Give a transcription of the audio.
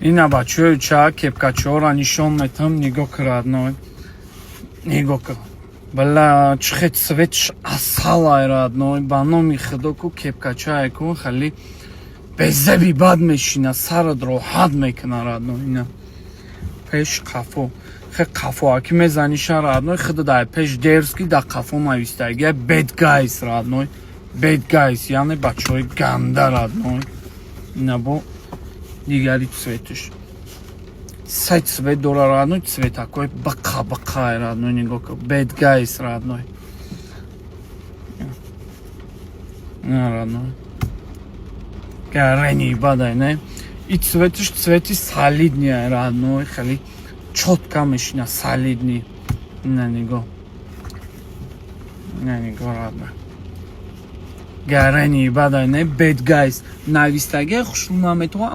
Ина, бачаҳои, ча кепкачаҳоро нишон метам. Нигоҳ ки, родной, нигоҳ ки, бала, чӣ хел цветш асалай, родной. Ба номи Худо ку, кепкачае ку, хеле безаби бад мешина, сарат роҳат мекуна, родной. Ина пеш, қафо, хе қафоаки мезаниша, родной, худо дар пеш дерзкий, дар қафо навистагия bad guys, родной. Bad guys, яъне бачаҳои ганда, родной. Ина бо дигари цветш, се цвет дора, родной, цветакои бақа бақа, родной. Нигоҳ ку, bad guys, родной. На, родной, гарени бадай, не? И цветш цвети солидный, родной, хеле чётко мешина, солидный. Ина нигоҳ, ина нигоҳ, родной, гарени бадай, не? Bad guys навистагия, хушрӯ наметавон.